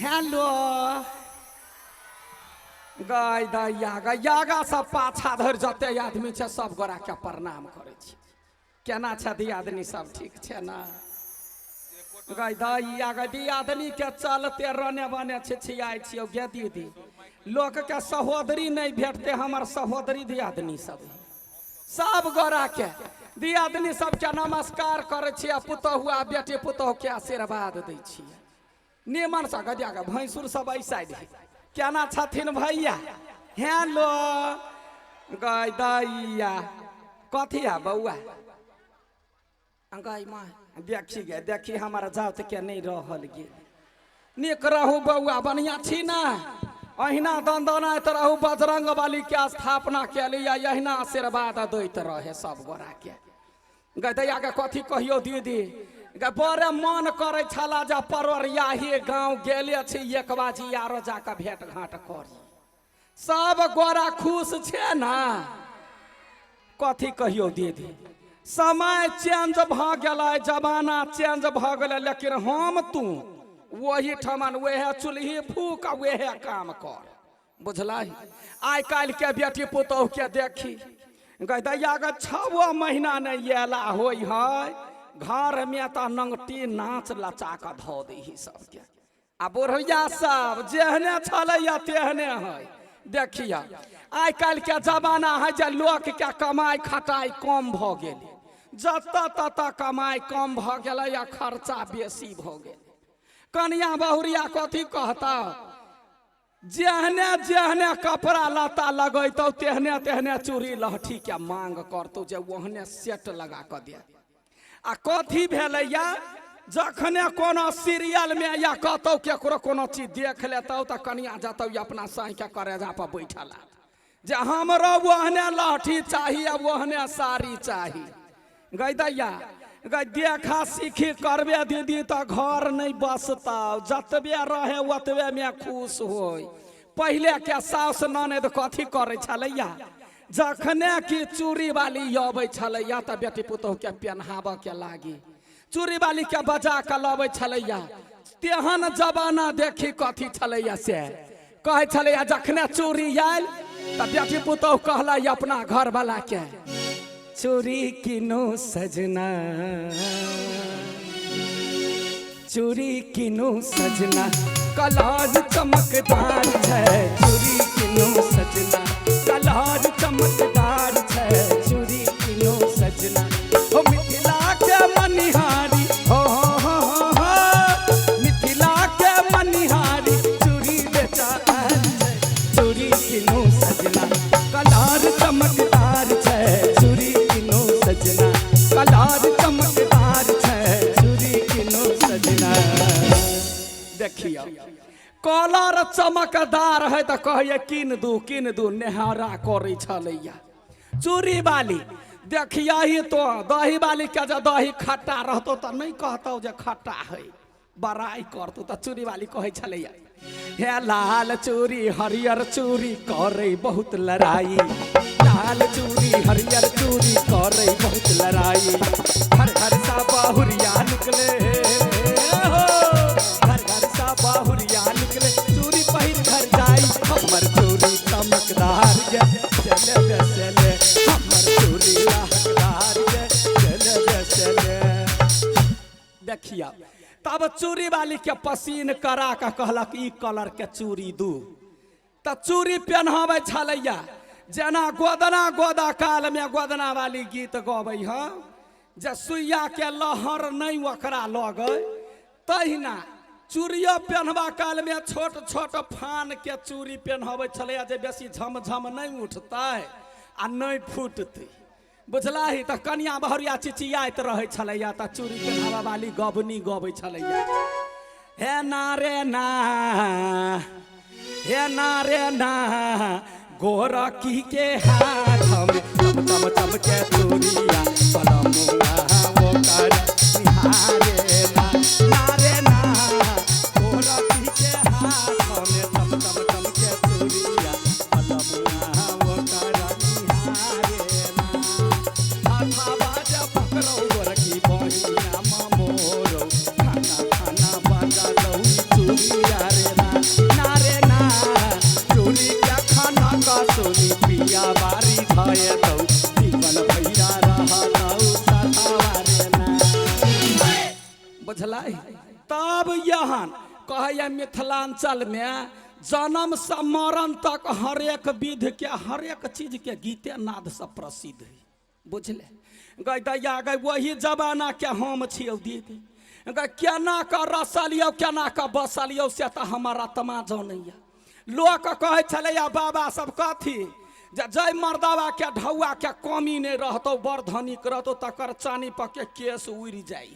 Hello गाय दैया गा सब पाछा धरि जते आदमी छै सब गोरा के प्रणाम करै छी। केना छै दियादनी सब ठीक छै ना? गाय दैया गा दियादनी के चलते रने बने छिछियाइ छियौ गे दीदी। लोक के सहोदरी नहीं भेटते, हमर सहोदरी दियादनी सब सब गोरा के दियादनी सबके नमस्कार करै छियै, पुतहु आ बेटी पुतहु के आशीर्वाद दै छियै। निमन से गदिया के भैंसुर सब एहि साइड है। केना छथिन भैया? हेलो गाय दैया कथी है बौआ? गाय माँ देखी गे देखी हमर जात के नहीं रहल गेल। नीक रहू बौआ, बढ़िया छी ना? अहिना दनदनाइत रहू, बजरंग बली के स्थापना के लिए अहिना आशीर्वाद दैत रहे सब गोरा के। गदैया के कथी कहियो दीदी, बड़े मन करे छला जे परोरियाही गाँव गेले छी एक बाजी आरो जाके भेंट घाट करी। सब गोरा खुश छे ना? कथी कहियो दीदी, समय चेंज भ गेलै, जमाना चेंज भ गेलै, लेकिन हम तू वही ठमन वह चूल्ही फूक वह काम कर, बुझलही? आइ काल्हि के बेटी पुतोहु के देखी गदैया के 6 महीना नहीं अयला होइ है, घर में तऽ नंगटी नाच लचा कऽ धऽ दै सबके। आ बुढ़ैया सब जेहने छलैया तेहने है। देखिया आइ काल्हि के जमाना है जे लोक के कमाइ खटाइ कम भऽ गेलै, जतऽ ततऽ कमाइ कम भऽ गेलै आ खर्चा बेसी भऽ गेलै। कनिया बहुरिया कथी कहता, जेहने जेहने कपड़ा लत्ता लगैतौ तेहने तेहने चूड़ी लहठी के मांग करतौ जे ओहने सेट लगा कऽ दे। आ कथी भेलैया, जखने कोनो सीरियल में या कतौ केकरो कोनो चीज देख लेतौ तऽ कनिया जतौ अपना साँइ के करेजा पर बैठल जे हमरो ओहने लहठी चाही आ ओहने साड़ी चाही। गै दैया गै देखा सीखी करबे दीदी तऽ घर नहीं बसतौ, जतबे रहे ओतबे में खुश होय। पहिले के साउस ननद कथी करै छलैया, जखने कि चूड़ी वाली अबै छलैया तऽ बेटी पुतोहु के पेन्हाबऽ के लागी चूड़ी वाली के बजा कऽ लबै छलैया। तेहन जमाना देखी कथी छलैया से कहै छलैया, जखने चूड़ी आयल तऽ बेटी पुतोहु कहलै अपना घरवाला के, चूड़ी किनो सजना, चूड़ी किनो सजना, कलर चमकदार छै, चूड़ी किनो सजना, कलर चमकदार छै, चूड़ी किनो सजना, हो मिथिला के मनिहारी, हो हो हो हो मिथिला के मनिहारी, चूड़ी बेचा आयल छै, चूड़ी किनो सजना, कलर चमकदार छै, चूड़ी किनो सजना, कलर चमकदार छै, चूड़ी किनो सजना। देखियौ कलर चमकदार है तऽ कहैया किन दू किन दू, नेहारा करै छलैया चूड़ी वाली। देखियही तो दही वाली के जे दही खट्टा रहतौ तऽ नहीं कहतौ जे खट्टा है, बड़ाई करतौ। तऽ चूड़ी वाली कहै छलैया, हे लाल चूड़ी हरियर चूड़ी करै बहुत लड़ाई, लाल चूड़ी हरियर चूड़ी करै बहुत लड़ाई, घर घर सा बहुरिया निकले हो, घर घर सा बहुरिया निकले, चूड़ी पहिर घर जाई, हमर चूड़ी चमकदार गे चले बेचले, हमर चूड़ी लहकदार गे चले बेचले। देखिया तब चूड़ी वाली के पसीन करा के कहलक ई कलर के चूड़ी दू, तऽ चूड़ी पेन्हाबै छलैया। जेना गोदना गोदा काल में गोदना वाली गीत गबै हँ, जे सुइया के लहर नहीं ओकरा लगै, तहिना चूड़ियो पेन्हबा काल में छोट छोट फान के चूड़ी पेन्हबै छलैया जे बेसी झमझम नहीं उठतै आ नहीं फूटतै, बुझलही? तऽ कनिया बहुरिया चिचियाइत रहै छलैया, तऽ चूड़ी पेन्हाबऽ वाली गबनी गबै छलैया, हे ना रे ना, हे ना रे ना, गोरकी के हाथ में चम चम चमके चूड़िया, पलमुआ ओकर निहारे ना, ना रे ना, गोरकी के हाथ में चम चम चमके चूड़िया, पलमुआ ओकर निहारे ना, हाथा बाजा पकड़ौ गोरकी बहिया मोरो, खाना खाना बाजा लौ चूड़िया रे ना। कहैया मिथिलांचल में जन्म से मरण तक हरेक विध के हरेक चीज के गीते नाद से प्रसिद्ध है। बुझले गई दैया गई वही जमाना के हम छियौ दीदी। गई केना कऽ रसलियौ केना कऽ बसलियौ से तऽ हमर आत्मा जानैया। लोक कहै छलैया बाबा सब कथी जे जय मर्दावा के ढौआ के कमी नहि रहतौ बड़ धनिक रहतौ तकर चानी पर के केस उड़ि जाइ।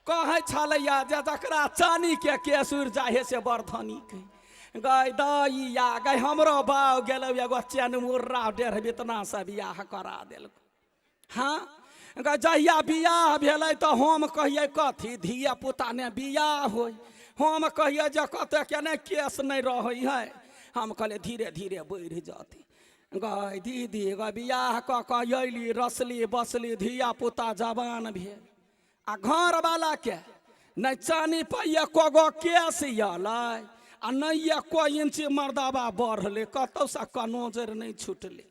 कहै छलैया जे जकरा चानी के केस उड़ि जाइ है से बड़ धनिक है। गई दैया गई हमरो बाउ गेलौ एगो चेनमुर्रा डेढ़ बितना से बियाह करा देलक। हाँ गई जहिया बियाह भेलै तऽ हम कहियै कथी धिया पुता ने बियाह होय। हम कहियै जे कतऽ के ने केस नहि रहै है। हम कहलियै धीरे धीरे बढ़ि जतै। गई दीदी गई बियाह कऽ कऽ अयली रसली बसली धिया पुता जवान भेल आ घरवाला के नहि चानी पर एको गो केस अयलै आ नहि एको इंच मर्दाबा बढ़लै, कतौसँ कनोजर नहि छुटलै।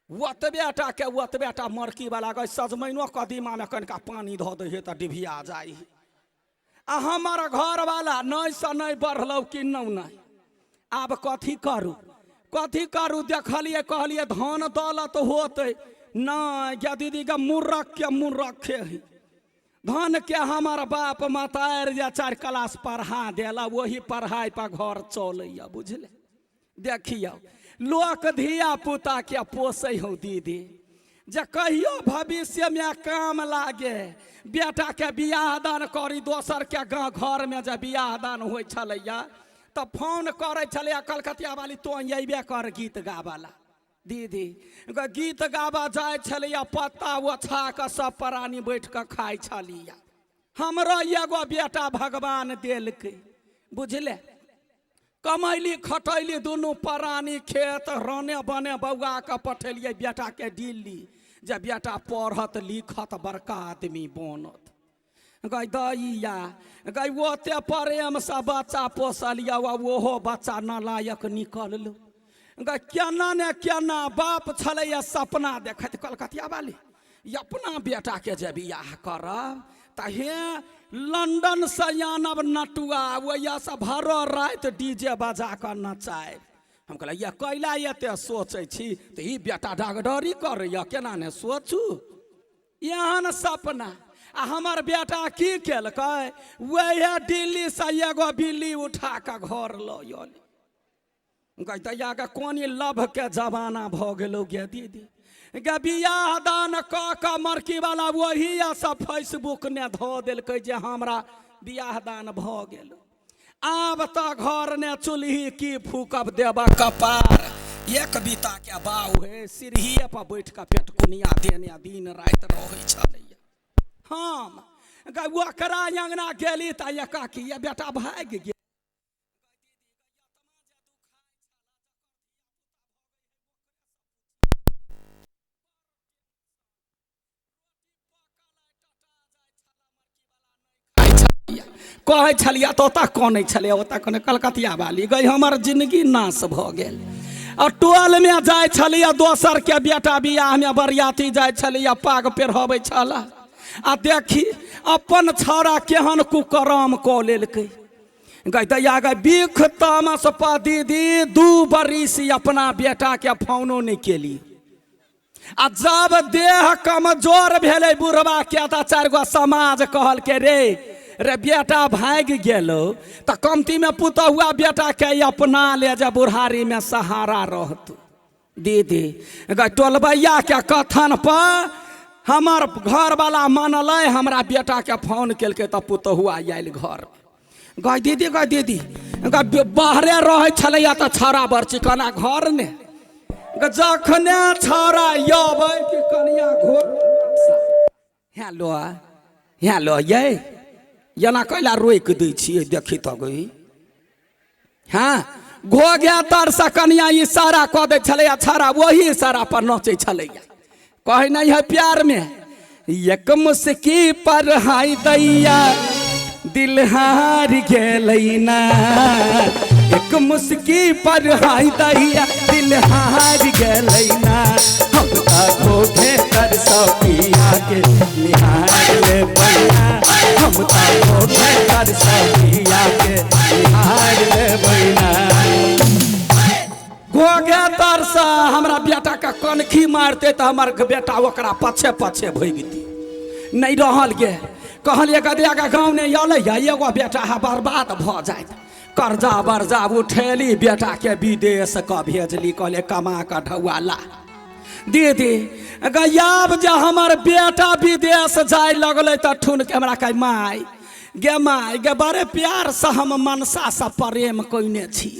ओतबे टा के ओतबे टा मरकी वाला गई सजमैनो कदीमा में कनिका पानी धऽ दै है तऽ डिभिया जाइ है। आ हमर घरवाला नहि से नहि बढ़लौ कि नहि। आब कथी करू कथी करू देखलियै कहलियै धन दौलत होतै नहि गे दीदी गे मूर्ख के मूर्खे है। धन के हमर बाप मतारि जे 4 क्लास पढ़ा देला वही पढ़ाई पर घर चलैया। बुझले देखियौ लोक धिया पुता के पोसै हौ दीदी जे कहियो भविष्य में काम लागे बेटा के बियाह दान करी। दोसर के गाँव घर में जे बियाह दान होइ छलैया तऽ फोन करै छलैया कलकतिया वाली तो अयबे कर गीत गाबऽ दीदी। गीत गाबऽ जाइ छलैया पत्ता ओछा कऽ सब प्राणी बैठ कऽ खाइ छलिया। हमरो एगो बेटा भगवान देलकै। बुझले कमैली खटैली दुनू प्राणी खेत रने बने बौआ के पठेलियै बेटा के दिल्ली जे बेटा पढ़त लिखत बड़का आदमी बनत। गई दैया गई ओते प्रेमसँ बच्चा पोसलियै आ ओहो बच्चा नालायक निकललौ। गई केना ने केना बाप छलैया सपना देखैत कलकतिया वाली अपना बेटा के जे बियाह करब तऽ हे लंदन से आनब नटुआ ओहिसँ भरो राति डीजे बजा कऽ नचायब। हम कहलियै कैला एते सोचै छी तऽ ई बेटा डागडरी करैया केना ने सोचू एहन सपना। आ हमर बेटा की केलकै वएह दिल्ली से एगो बिल्ली उठा कऽ घर लऽ अयलै। गई दैया के कोनी लभ के जमाना भऽ गेलौ गे दीदी। गे बियाह दान कऽ कऽ मरकी वाला वही सब फेसबुक ने धऽ देलकै जे हमरा बियाह दान भऽ गेल। आब तऽ घर ने चूल्ही की फूकब देब कपार। एक बीता के बाउ हे सीढ़िए पर बैठ कऽ पेटकुनिया देने दिन राति रहै छलैया। हम ओकरा अङ्गना गेली तऽ एकाकी ये बेटा भागि गेल। कहै छलियै तऽ ओतऽ कनै छलियै ओतऽ कनै कलकतिया वाली गई हमर जिंदगी नाश भऽ गेल। आ टोलमे जाइ छलियै दोसरके बेटा बियाहमे बरियाती जाइ छलियै पाग पेरहबै छल आ देखी अपन छौड़ा केहन कुकरम कऽ लेलकै। गई दैया गई बिख तामस पा दीदी 2 बरिस अपना बेटा के फोनो नहि केली। आ जब देह कमजोर भेलै बुढ़वा के तऽ 4 गो समाज कहलकै रे रे बेटा भागि गेलौ तऽ कमतीमे पुतहुआ बेटा के अपना ले जे बुढ़ारीमे सहारा रहतौ। दीदी गई टोलबैया के कथन पर हमर घरवाला मानलै हमरा बेटा के फोन केलकै तऽ पुतहुआ आयल घर। गई दीदी गई दीदी गई बाहरे रहै छलैया तऽ छौड़ा बड़ चिकना घर ने जखने छौड़ा अबै कि कनिया घोर हेलो हेलो ये एना कैला रोकि दै छियै देखी तऽ गई। हाँ घोघे तरसँ कनिया इशारा कऽ दै छलैया छौड़ा वही इशारा पर नचै छलैया। कहै नहि है प्यार में एक मुस्की पर हाय दैया दिल हार गेलै ना। एक मुस्की पर हाय दैया दिल हार गेलै ना। हम त घोघे तर सपिया के निहार ले बैना, हम त घोघे तर सपिया के निहार ले बैना। घोघे तरसँ हमरा बेटा के कनखी मारते तऽ हमर बेटा ओकरा पछे पछे भगितै। नहि रहल गे, कहलियै गदिया के गाँव नहि अलै, एगो बेटा है बर्बाद भऽ जायत। कर्जा बर्जा उठेली, बेटा के विदेश के भेजली, कहलियै कमा कऽ ढौआ ला। दीदी गयाब जे हमर बेटा विदेश जाय लगलै तऽ ठुन के हमरा कहै माय गे माय गे, बड़े प्यारसँ हम मनसासँ प्रेम कयने छी।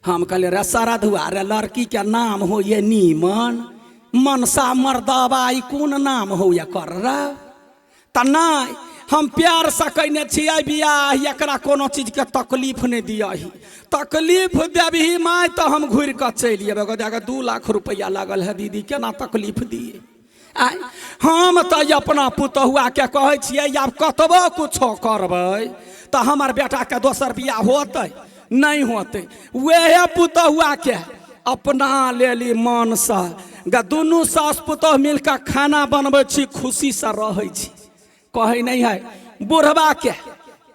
हम कहलियै रे शरदुआ रे, लड़की के नाम होइए नीमन, मनसा मर्दबा ई कोन नाम होइए कर रे? तऽ नहि, हम प्यारसँ कयने छियै बियाह, एकरा कोनो चीजके तकलीफ नहि दियही, तकलीफ देबही माय तऽ हम घुरि कऽ चलि अयबै। गोदियाके 2 लाख रुपैआ लागल है दीदी, केना तकलीफ दियै? आँय, हम तऽ अपना पुतहुआके कहै छियै आब कतबो कुछो करबै तऽ हमर बेटाके दोसर बियाह होतै नहि होतै। वएह पुतहुआके अपना लेली मनसँ, ग दुनू सास पुतोह मिलकऽ खाना बनबै छी, खुशीसँ रहै छी। कहै नहि है बुढ़बा के,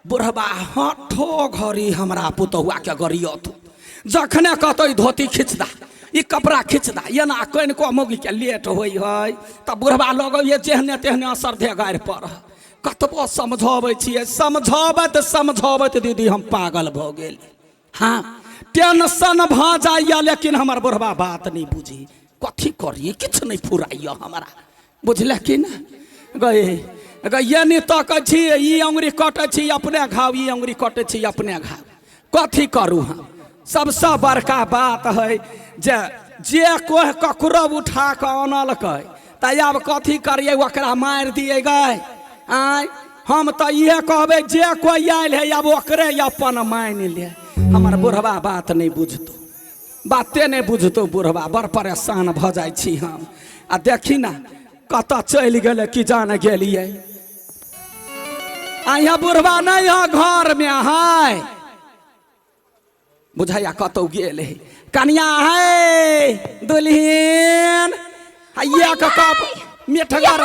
बुढ़बा हठो घड़ी हमरा पुतहुआके गरियत, जखने कहतौ ई धोती खींच दा, ई कपड़ा खींच दा, एना कनिको मौगीके लेट होइ है तऽ बुढ़बा लगैए जेहने तेहने असरधे गारि पर। कतबो समझबै छियै, समझबैत समझबैत दीदी हम पागल भऽ गेल। हाँ, टेंशन भऽ जाइए, लेकिन हमर बुढ़बा बात नहि बुझी, कथी करियै किछु नहि फुराइए हमरा, बुझले कि ने? गए गैये नहि तकै छी, ई अङ्गुरी कटै छी अपने घाव, ई अङ्गुरी कटै छी अपने घाव, कथी करू हम? सबसँ बड़का बात है जे जे कोइ ककरो उठा कऽ अनलकै तऽ आब कथी करियै, ओकरा मारि दियै गए? आँय, हम तऽ इएह कहबै जे कोइ आयल है आब ओकरे अपन मानि ले। हमर बुढ़बा बात नहि बुझतौ, बाते नहि बुझतौ बुढ़बा, बड़ परेशान भऽ जाइ छी हम। आ देखी ने कतऽ चलि गेलै कि जान गेलियै। आ यहाँ बुढ़बा नहि है घरमे है, बुझाइया कतौ गेल है। कनिया है दुल्हिन, एक कप मिठगर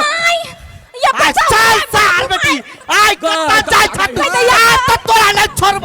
चल साल बेटी, आइ कतऽ जाइ छऽ तू? तोरा नहि छोड़ब।